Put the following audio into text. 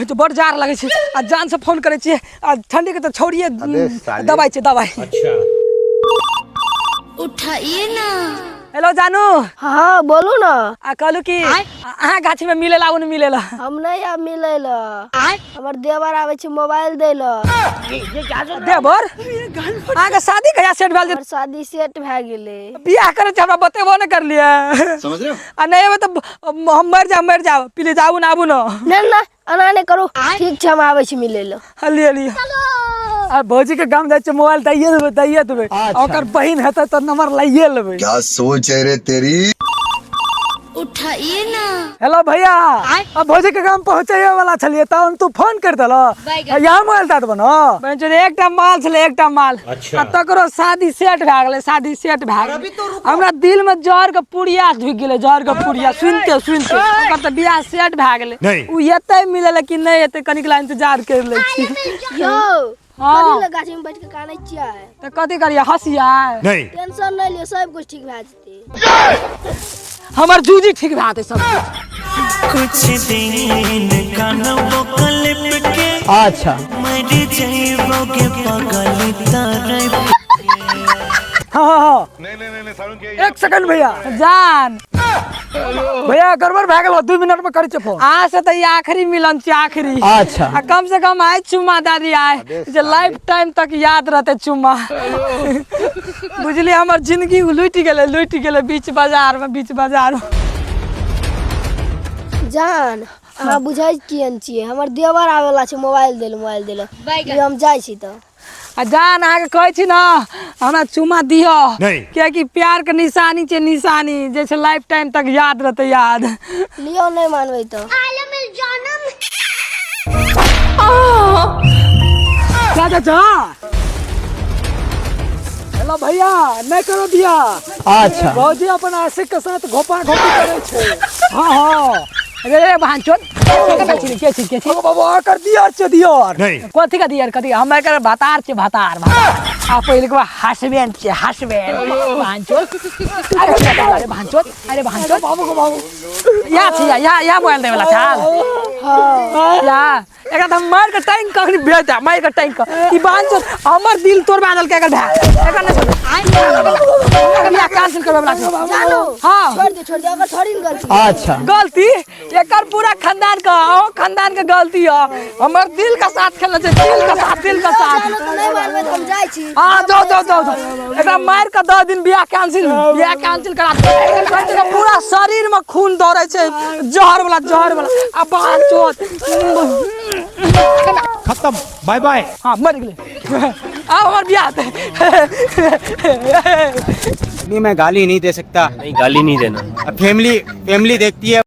भाई तो बड़ जार लगै छै आ जान से फोन करै छियै आ ठंडी के तऽ छोड़िए अबे साले। दबाइ छै दबाइ। अच्छा। उठाइए ना। हेलो जानू। हाँ बोलू ना। आ कहलू कि अहाँ गाछी में मिले ला ओ नहीं मिले ला? हम नहीं आब मिले ला, हमर देवर आबै छै मोबाइल दै ला। देवर? अहाँ के शादी कहिया सेट भेल? हमर शादी सेट भए गेलै। बियाह करै छै हमरा बतेबो नहि करलियै। समझ रहे हो? आ नहि एबै तऽ हम मरि जायब, मरि जायब। प्लीज आबू ने, आबू ने। नहि नहि, एना नहि करू, ठीक छै हम आबै छी मिलै लए। हलिए हलिए। आ भौजी के गाम जाइ छै मोबाइल दैये देबै, दैये देबै। आ ओकर बहिन हेतै तऽ नंबर लाइए लेबै। क्या सोच है रे तेरी। उठाइए ना। हेलो भैया, आ भौजी के गाम पहुँचैए वाला छलियै तहन तू फोन कर देलह, यहाँ मोबाइल दए देबो ने। बहन चोद, एकटा माल छलै, एकटा माल। अच्छा। आ तकरो शादी सेट भए गेलै, शादी सेट भए गेलै। हमरा दिल में जर के पुड़िया ढुकि गेलै, जर के पुड़िया सुनते सुनते। ओकर तऽ बियाह सेट भए गेलै। नहीं। उ एतै मिलै लए कि नहि एतै, कनिक ला इंतजार करि लै छी। यौ। हाँ। कथी लए गाछी में बैठ के कानै छियै? तऽ कथी करियै, हँसियै? नहीं। टेंशन नहि लियौ, सब कुछ ठीक भए जेतै। हमर जूजी ठीक भए जेतै सब किछु। कुछ दिन कानबो कलिप के। अच्छा। मर जइबोगे पगली तरप। हाँ हाँ हाँ। नहीं नहीं नहीं सारुण के एक सेकंड भैया। जान भैया गड़बड़ भए गेल, 2 मिनट में करै छियै फोन। अहाँ से तऽ ई आखिरी मिलन छै, आखिरी। अच्छा। आ कम से कम आइ चुम्मा दादी आइ जे लाइफ टाइम तक याद रहतै चुम्मा। बुझलियै, हमर जिंदगी लुटि गेलै, लुटि गेलै बीच बाजार में, बीच बाजार में। जान अहाँ बुझै कियन छियै, हमर देवर आबै वाला छै मोबाइल दै लए, मोबाइल दै लए। हम जाइ छी तऽ। आ जान अहाँके कहै छी ने हमरा चुम्मा दिअ। नहीं। कियाकि प्यार के निशानी छै, निशानी जे छै लाइफ टाइम तक याद रहतै, याद। लियौ, नहि मानबै तऽ। जा जा जा। हेलो भैया, नहीं करो बियाह। अच्छा। भौजी अपन आशिक के साथ घोपा घोपी करै छै। हाँ हाँ। रे रे भांचोद, के छी, के छी, के छी? बाबा कर दिया छै दियर। नहीं। कथी का दियर, कथी? हम एकर भतार छै, भतार, भतार। आ पहिले के हसबैंड छै, हसबैंड। भांचोद, अरे अरे भांचोद, अरे भांचोद। बाबू को बाबू। या छी, या या मोबाइल देवे ला चाल। या एकरा त हम मार के टैंक कखनी भेज दे, मार के टैंक। ई भांचोद हमर दिल तोड़बा देलकै एकर भाय। एकर नहि छोड़बै। एकर बियाह कैंसिल करबै वाला छै। जानू। हाँ। छोड़ दे, छोड़ दे, अगर थोड़ी ने गलती। अच्छा। गलती एकर पूरा खानदान का, अहो खानदान के गलती है। हमर दिल का साथ खेलने छै, दिल का साथ, दिल का साथ। जानू तऽ नहि मानबै तऽ हम जाइ छी। हाँ जाओ जाओ जाओ जाओ। एकरा मार के 10 दिन बियाह कैंसिल, बियाह कैंसिल करा दे। पूरा शरीर में खून दौड़े छै, जहर वाला, जहर वाला। आ बाल चोट। खत्म, बाय बाय। हाँ मर गेलै। आ हमर बियाह हेतै। नहीं मैं गाली नहीं दे सकता। नहीं गाली नहीं देना। फैमिली फैमिली देखती है।